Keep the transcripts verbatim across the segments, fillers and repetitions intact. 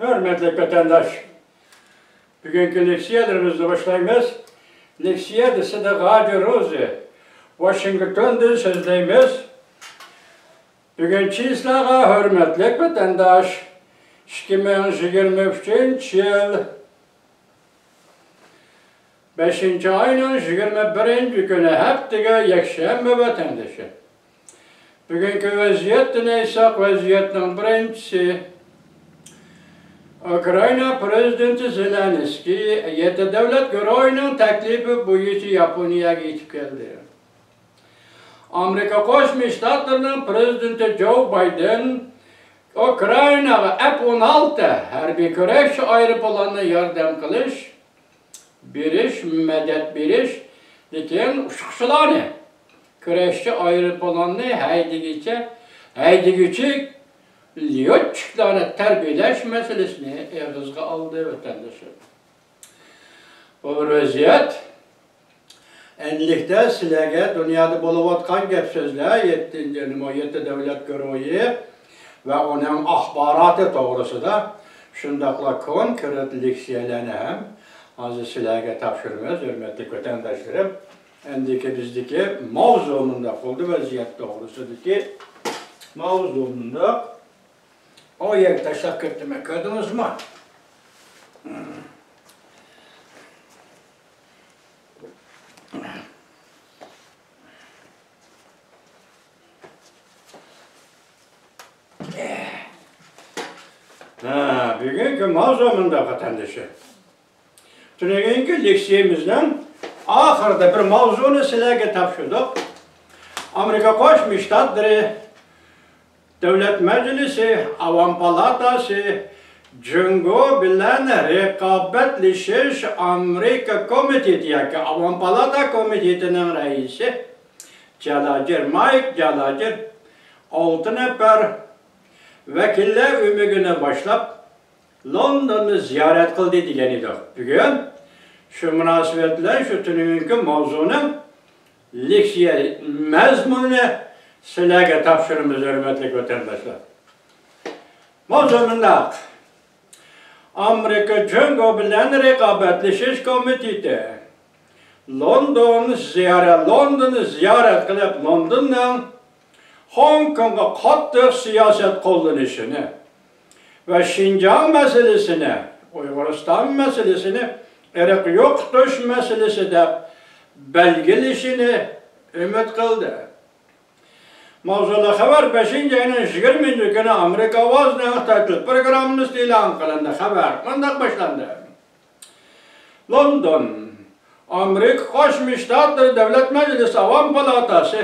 ھۆرمەتلىك ۋەتەنداش، بۈگۈنكى لېكسىيەلىرىمىزنى باشلايمىز. لېكسىيەدە سىدىق ھاجى روزى، ۋاشىنگتوندىن سۆزلەيمىز. بۈگۈن چىسلاغا، ھۆرمەتلىك ۋەتەنداش، ئىككى مىڭ يىگىرمە ئۈچىنچى يىل بەشىنچى ئاينىڭ يىگىرمە بىرىنچى كۈنى، ھەپتىگە يەكشەنبە ۋەتەندىشى. بۈگۈنكى ۋەزىيەتتىن ئېيتساق، ۋەزىيەتنىڭ بىرىنچىسى، ئۇكرائىنا پىرېزىدېنتى زېلېنسكىي يەتتە دۆلەت گۇرۇھىنىڭ تەكلىپى بويىچە ياپونىيەگە يېتىپ كەلدى. ئامېرىكا قوشما شتاتلىرىنىڭ پىرېزىدېنتى جو بايدېن ئۇكرائىناغا ئەپ ئون ئالتە ھەربىي كۈرەشچى ئايروپىلاننى ياردەم قىلىش، بېرىش، مەدەت بېرىش، لېكىن ئۇچقۇچىلارنى، كۈرەشچى ئايروپىلاننى ھەيدىگۈچى، ھەيدىگۈچى ليۆتچىكلارنى تەربىيەلەش مەسىلىسىنى ئېغىزغا ئالدى، ۋەتەندىشىم. بۇ بىر ۋەزىيەت. ئەنلىكتە سىلەرگە دۇنيادا بولۇۋاتقان گەپ سۆزلەر، يەتتىنچى، نېمە، يەتتە دۆلەت گۇرۇھى ۋە ئۇنىڭ ئاخباراتى توغرىسىدا شۇنداقلا كونكرېت لېكسىيەلەرنى ھەم ھازىر سىلەرگە تاپشۇرىمىز، ھۆرمەتلىك ۋەتەنداشلىرىم. ئەندىكى بىزدىكى ماۋزۇ مۇنداق بولدى، ۋەزىيەت توغرىسىدىكى ماۋزۇ مۇنداق. ئۇ يەرگە تاشلاپ كەتتىم مەن، كۆردىڭىزمۇ؟ ھە، بۈگۈنكى ماۋزۇ مۇنداق، ۋەتەندىشىم. تۈنۈگۈنكى لېكسىيەمىزنىڭ ئاخىرىدا بىر ماۋزۇنى سىلەرگە تاپشۇردۇق. ئامېرىكا قوشما شتاتلىرى دۆلەت مەجلىسى، ئاۋام پالاتاسى جۇڭگو بىلەن رىقابەتلىشىش ئامېرىكا كومىتېتى ياكى ئاۋام پالاتا كومىتېتىنىڭ رەئىسى جالاجېر، مايك جالاجېر ئالتە نەپەر ۋەكىللەر ئۆمىكىنى باشلاپ، لوندوننى زىيارەت قىلدى دېگەن ئىدۇق. بۈگۈن شۇ مۇناسىۋەت بىلەن شۇ تۈنۈگۈنكى ماۋزۇنىڭ لېكسىيە مەزمۇنىنى سىلەرگە تاپشۇرىمىز، ھۆرمەتلىك ۋەتەنداشلار. ماۋزۇ مۇنداق. ئامېرىكا جۇڭگو بىلەن رىقابەتلىشىش كومىتېتى لوندون زىيارەت، لوندوننى زىيارەت قىلىپ، لوندوننىڭ خوڭكوڭغا قاتتىق سىياسەت قوللىنىشىنى ۋە شىنجاڭ مەسىلىسىنى، ئۇيغۇرىستان مەسىلىسىنى ئىرق يوقىتىش مەسىلىسى دەپ بەلگىلىشىنى ئۈمىد قىلدى. ماۋزۇلۇق خەۋەر بەشىنچى ئاينىڭ يىگىرمىنچى كۈنى ئامېرىكا ئاۋازىنىڭ خىتاي تىل پروگراممىسىدا ئېلان قىلىندى. خەۋەر مۇنداق باشلاندى. لوندون، ئامېرىكا قوشما شتاتلىرى دۆلەت مەجلىسى ئاۋام پالاتاسى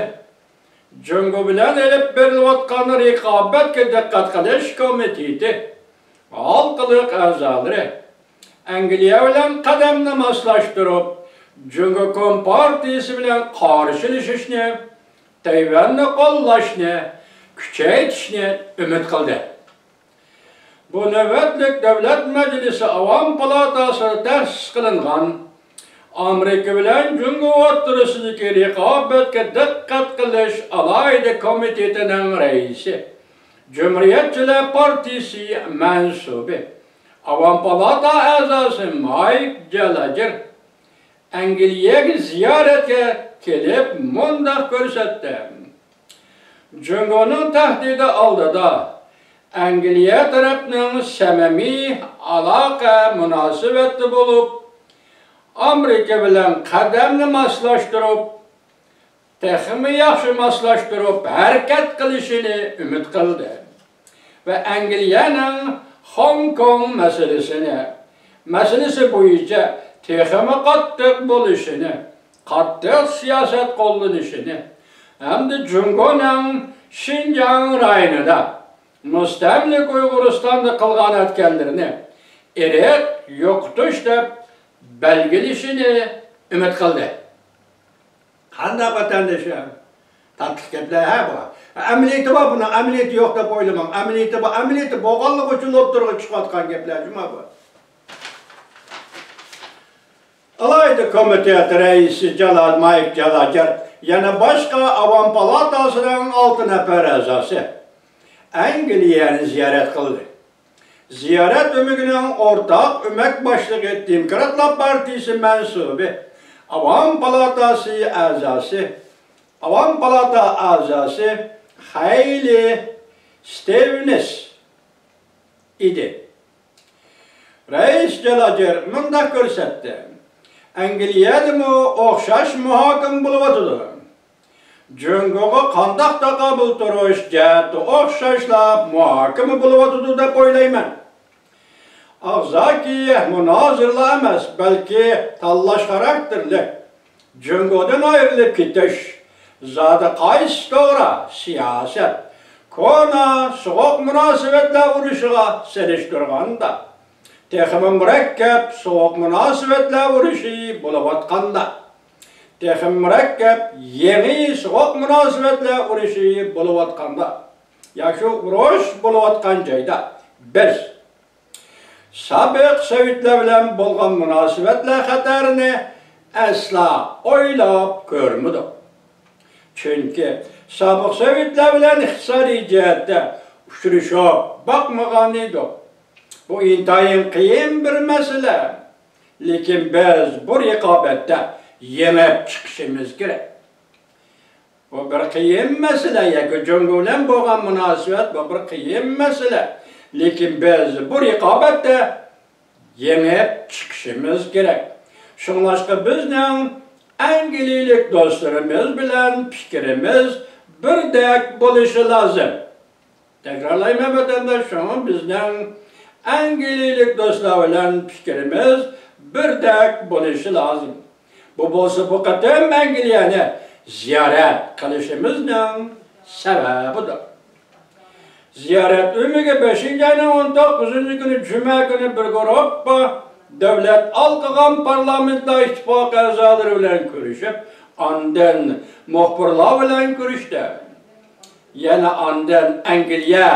جۇڭگو بىلەن ئېلىپ بېرىلىۋاتقان رىقابەتكە دىققەت قىلىش كومىتېتى ھالقىلىق ئەزالىرى ئەنگلىيە بىلەن قەدەمنى ماسلاشتۇرۇپ، جۇڭگو كومپارتىيىسى بىلەن قارشىلىشىشنى، تەيۋەننى قوللاشنى كۈچەيتىشنى ئۈمىد قىلدى. بۇ نۆۋەتلىك دۆلەت مەجلىسى ئاۋام پالاتاسىدا تەسىس قىلىنغان ئامېرىكا بىلەن جۇڭگو ئوتتۇرىسىدىكى رىقابەتكە دىققەت قىلىش ئالاھىدە كومىتېتىنىڭ رەئىسى، جۇمھۇرىيەتچىلەر پارتىيىسى مەنسۇبى، ئاۋام پالاتا ئەزاسى مايك جالاجېر ئەنگلىيەگە زىيارەتكە كېلىپ مۇنداق كۆرسەتتى. جۇڭگونىڭ تەھدىتى ئالدىدا ئەنگلىيە تەرەپنىڭ سەمىمىي ئالاقە مۇناسىۋەتتە بولۇپ، ئامېرىكا بىلەن قەدەمنى ماسلاشتۇرۇپ، تېخىمۇ ياخشى ماسلاشتۇرۇپ ھەرىكەت قىلىشىنى ئۈمىد قىلدى ۋە ئەنگلىيەنىڭ خوڭكوڭ مەسىلىسىنى، مەسىلىسى بويىچە تېخىمۇ قاتتىق بولۇشىنى، قاتتىق سىياسەت قوللىنىشىنى ھەمدە جۇڭگونىڭ شىنجاڭ رايونىدا مۇستەملىكە ئۇيغۇرىستاندا قىلغان ئەتكەنلىرىنى ئىرق يوقىتىش دەپ بەلگىلىشىنى ئۈمىد قىلدى. قانداق ۋەتەندىشىم؟ تاتلىق گەپلەر ھە بۇ. ئەمەلىيىتى بار بۇنىڭ، ئەمەلىيىتى يوق دەپ ئويلىماڭ. ئەمەلىيىتى بار، ئەمەلىيىتى بولغانلىقى ئۈچۈن ئوتتۇرىغا چىقىۋاتقان گەپلەر جۇما بۇ. ئالاھىدە كومىتېت رەئىسى جالال، مايك جالاجېر يەنە باشقا ئاۋام پالاتاسىنىڭ ئالتە نەپەر ئەزاسى ئەنگلىيەنى زىيارەت قىلدى. زىيارەت ئۆمىكىنىڭ ئورتاق ئۆمەك باشلىقى، دېموكراتلار پارتىيىسى مەنسۇبى، ئاۋام پالاتاسى ئەزاسى، ئاۋام پالاتا ئەزاسى خەيلى ستېۋېنس ئىدى. رەئىس جالاجېر مۇنداق كۆرسەتتى: ئەنگلىيەدىمۇ ئوخشاش مۇھاكىمە بولۇۋاتىدۇ. جۇڭگوغا قانداق تاقابىل تۇرۇش جەھەتتە ئوخشاشلا مۇھاكىمە بولۇۋاتىدۇ دەپ ئويلايمەن. ئاغزاكى مۇنازىرىلا ئەمەس، بەلكى تاللاش خاراكتېرلىك جۇڭگودىن ئايرىلىپ كېتىش زادى قايسى توغرا سىياسەت؟ كونا سوغۇق مۇناسىۋەتلەر ئۇرۇشىغا سېلىشتۇرغاندا، تېخىمۇ مۇرەككەپ سوغۇق مۇناسىۋەتلەر ئۇرۇشى بولۇۋاتقاندا، تېخىمۇ مۇرەككەپ يېڭى سوغۇق مۇناسىۋەتلەر ئۇرۇشى بولۇۋاتقاندا، ياكى ئۇرۇش بولۇۋاتقان جايدا بىز سابىق سوۋېتلار بىلەن بولغان مۇناسىۋەتلەر خەتەرىنى ئەسلا ئويلاپ كۆرمىدۇق. چۈنكى سابىق سوۋېتلار بىلەن ئىقتىسادىي جەھەتتە ئۇچرىشىپ باقمىغان ئىدۇق. بۇ ئىنتايىن قىيىن بىر مەسىلە. لېكىن بىز بۇ رىقابەتتە يېڭىپ چىقىشىمىز كېرەك. بۇ بىر قىيىن مەسىلە، ياكى جۇڭگو بىلەن بولغان مۇناسىۋەت، بۇ بىر قىيىن مەسىلە. لېكىن بىز بۇ رىقابەتتە يېڭىپ چىقىشىمىز كېرەك. شۇڭلاشقا بىزنىڭ ئەنگلىيەلىك دوستلىرىمىز بىلەن پىكرىمىز بىردەك بولۇشى لازىم. تەكرارلايمەن، ۋەتەنداش، شۇڭا بىزنىڭ ئەنگلىيەلىك دوستلار بىلەن پىكرىمىز بىردەك بولۇشى لازىم. بۇ بولسا بۇ قېتىم ئەنگلىيەنى زىيارەت قىلىشىمىزنىڭ سەۋەبىدۇر. زىيارەت ئۆمىكى بەشىنچى ئاينىڭ ئون توققۇزىنچى كۈنى جۈمە كۈنى بىر گۇرۇپپا دۆلەت ھالقىغان پارلامېنتلار ئىتتىپاقى ئەزالىرى بىلەن كۆرۈشۈپ، ئاندىن مۇخبىرلار بىلەن كۆرۈشتى. يەنە ئاندىن ئەنگلىيە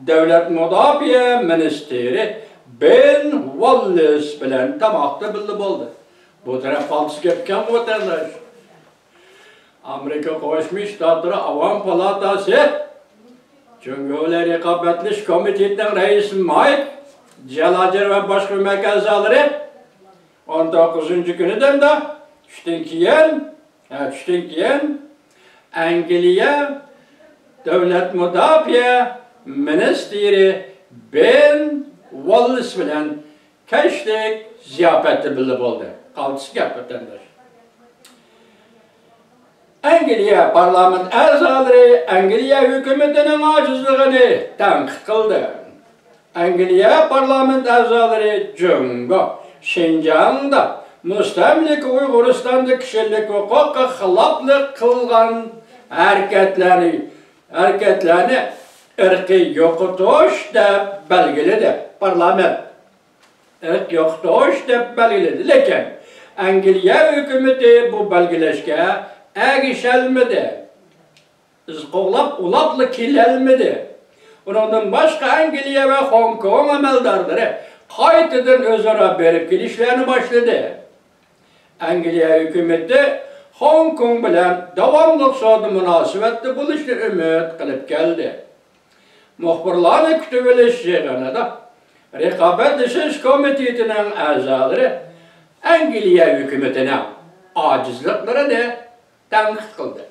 دۆلەت مۇداپىئە مىنىستىرى بېن ۋاللېس بىلەن تاماقتا بىللە بولدى. بۇ تەرەپ قالتىس گەپكەن، ۋەتەنداش. ئامېرىكا قوشما شتاتلىرى ئاۋام پالاتاسى جۇڭگو بىلەن رىقابەتلىشىش كومىتېتىنىڭ رەئىسى مايك جالاجېر ۋە باشقا ئۆمەك ئەزالىرى ئون توققۇزىنچى كۈنى دەمدە چۈشتىن كېيىن، ھە، چۈشتىن كېيىن ئەنگلىيە دۆلەت مۇداپىئە مىنىستىرى بېن ۋاللېس بىلەن كەچلىك زىياپەتتە بىللە بولدى. قالتىس گەپ، ۋەتەنداش. ئەنگلىيە پارلامېنت ئەزالىرى ئەنگلىيە ھۆكۈمىتىنىڭ ئاجىزلىقىنى تەنقىد قىلدى. ئەنگلىيە پارلامېنت ئەزالىرى جۇڭگو شىنجاڭدا، مۇستەملىكە ئۇيغۇرىستاندا كىشىلىك ھوقۇققا خىلاپلىق قىلغان ھەرىكەتلەرنى، ھەرىكەتلەرنى ئىرقىي يوقىتىش دەپ بەلگىلىدى. پارلامېنت ئىرق يوقىتىش دەپ بەلگىلىدى. لېكىن ئەنگلىيە ھۆكۈمىتى بۇ بەلگىلەشكە ئەگىشەلمىدى. ئىز قوغلاپ ئۇلاپلا كېلەلمىدى. ئۇنىڭدىن باشقا ئەنگلىيە ۋە خوڭكوڭ ئەمەلدارلىرى قايتىدىن ئۆزئارا بېرىپ كېلىشلەرنى باشلىدى. ئەنگلىيە ھۆكۈمىتى خوڭكوڭ بىلەن داۋاملىق سودا مۇناسىۋەتتە بولۇشنى ئۈمىد قىلىپ كەلدى. مۇخبىرلارنى كۈتۈۋېلىش يىغىنىدا رىقابەتلىشىش كومىتېتىنىڭ ئەزالىرى ئەنگلىيە ھۆكۈمىتىنىڭ ئاجىزلىقلىرىنى تەنقىد قىلدى.